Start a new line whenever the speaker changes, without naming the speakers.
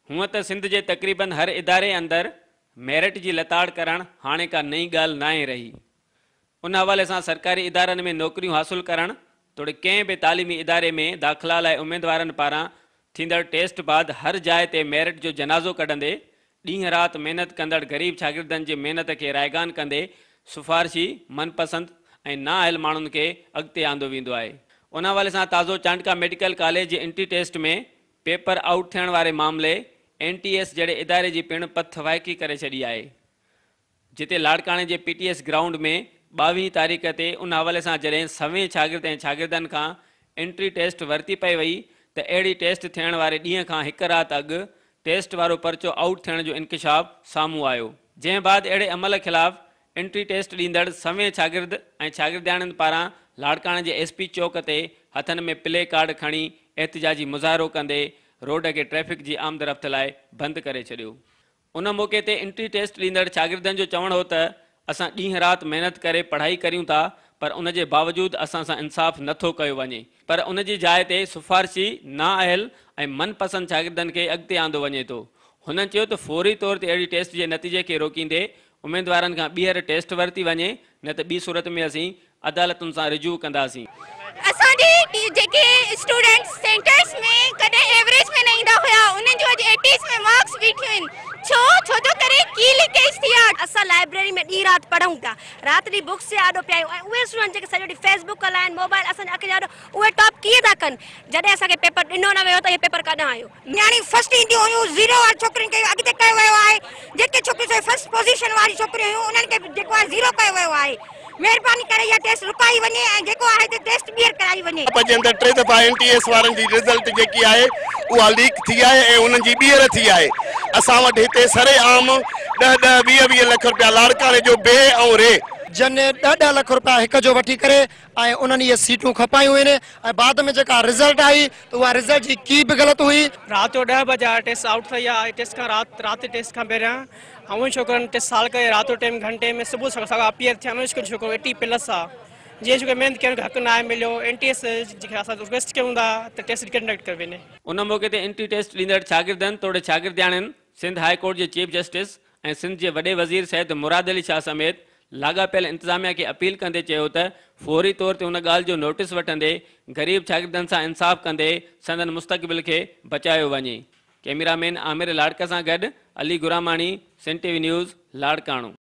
هونء ته سنڌ جي تقريبن هر اداري اندر ميرٽ جي لتاڙ ڪرڻ هاڻي ڪا نئين ڳالهه ناهي رهي. ان حوالي سان سرڪاري ادارن ۾ نوڪريون حاصل ڪرڻ توڙي ڪنهن به تعليمي اداري ۾ داخلا لاء اميدوارن پاران ٿيندڙ ٽيسٽ بعد هر جاء تي ميرٽ جو جنازو ڪڍندي ڏينهن رات محنت ڪندڙ غريب شاگردن جي محنت کي رائيگان ڪندي سفارشي، من پسند ۽ نااهل ماڻهن کي اڳتي آندو ويندو آهي. ان حوالي سان تازو چانڊڪا ميڊيڪل ڪاليج جي انٽري ٽيسٽ ۾ پيپر آئوٽ ٿيڻ واري معاملي اين ٽي ايس جهڙي اداري جي پڻ پت وائکي ڪري ڇڏي آهي، جتي لاڙڪاڻي جي پي ٽي ايس گرائونڊ ۾ 22 تاريخ تي ان حوالي سان جڏهن سوين شاگرد ۽ شاگردن کان انٽري ٽيسٽ ورتي پئي وئي ته اهڙي ٽيسٽ ٿيڻ واري ڏينهن کان هڪ رات اڳ ٽيسٽ وارو پرچو آئوٽ ٿيڻ جو انڪشاف سامهون آيو، جنهن بعد اهڙي عمل خلاف انٽري ٽيسٽ ڏيندڙ سوين شاگرد ۽ شاگردياڻين پاران لاڙڪاڻي جي ايس پي چوڪ تي هٿن ۾ پلي ڪارڊ کڻي احتجاجي مظاهرو ڪندي روڊ کي ٽريفڪ جي آمد رفت لاء بند ڪري ڇڏيو. ان موقعي تي انٽري ٽيسٽ ڏيندڙ شاگردن جو چوڻ هو ته اسان ڏينهن رات محنت ڪري پڙهائي ڪريون ٿا پر ان جي باوجود اسان سان انصاف نه ٿو ڪيو وڃي پر ان جي جاء تي سفارشي، نااهل ۽ من پسند شاگردن کي اڳتي آندو وڃي ٿو. هنن چيو ته فوري طور تي اهڙي ٽيسٽ جي نتيجي کي روڪيندي اميدوارن کان ٻيهر ٽيسٽ ورتي وڃي نه ته ٻي صورت ۾ اسين عدالتن سان رجوع ڪنداسين.
اسان جي جيڪي اسٽوڊنٽس سينٽرس ۾ ڪڏهن ايوريج ۾ نه ايندا هيا انهن جون اڄ ايٽيز ۾ مارڪس بيٺيون آهن ڇو ڇو جو ڪري ڪي ليڪيج ٿي آ.
اسان لائبريري ۾ ڏينهن رات پڙهون پيا رات ڏينهن بڪس جي آڏو پيا آهيون ۽ اهي اسٽوڊنٽ جيڪي سڄو ڏينهن فيس بڪ هلائن موبائل اسان جي اکين جي آڏو اهي ٽاپ ڪيئن ٿا ڪن جڏهن اسان کي پيپر ڏنو نه ويو ته اهي پيپر ڪڏهن آيو.
نياڻيون فرسٽ اينديون هيون زيرو واري ڇوڪرين کي اڳتي ڪيو ويو آهي جيڪي ڇوڪريون سو فرسٽ پوزيشن واري ڇوڪريون هيون انهن کي جيڪو آهي زيرو ڪيو ويو آهي مهرباني ڪري اها ٽيسٽ رڪائي وڃي ۽ جيڪو آهي ته ٽيسٽ ٻيهر ڪرائي وڃي.
پ جي اندر ٽي دفعا اين ٽي ايس وارن جي رزلٽ جيڪي آهي اها ليڪ ٿي آهي ۽ انهن جي ٻيهر ٿي آهي اسان وٽ هتي سري عام ڏهه ڏهه ويهه ويهه لک رپيا لاڙڪاڻي جو بي ۽ ري.
جن ڏهه ڏهه لک رپيا هڪ جو وٺي ڪري ۽ انهن اهي سيٽون کپايون آهن ۽ بعد ۾ جيڪا رزلٽ آئي ته اها رزلٽ جي ڪي به غلط هئي.
رات جو 10 بجا ٽيسٽ آئوٽ ٿي آ ٽيسٽ کان رات رات ٽيسٽ کان پهريان ۽ ڇوڪرن ٽيسٽ سال ڪري رات جو ٽيم گهنٽي ۾ صبح سان سگا اپيئر ٿيا انهن ڇوڪرو ايٽي پلس آ جنهن ڇوڪري محنت ڪئي ان کي حق ناهي مليو اين ٽي ايس جي اسان رڪويسٽ ڪيون ٿا ته ٽيسٽ ڪنڊڪٽ ڪيو وڃي.
ان موقعي تي انٽري ٽيسٽ ڏيندڙ شاگردن توڙي شاگردياڻين سنڌ هاء ڪورٽ جي چيف جسٽس ۽ سنڌ جي وڏي وزير سيد مراد علي شاهه سميت لاڳاپيل انتظاميا کي اپيل ڪندي چيو ته فوري طور تي ان ڳالهه جو نوٽيس وٺندي غريب شاگردن سان انصاف ڪندي سندن مستقبل کي بچايو وڃي. ڪئميرا مين عامر لاڙڪ سان گڏ Ali Gurmani, Sindh T V news, Larkana.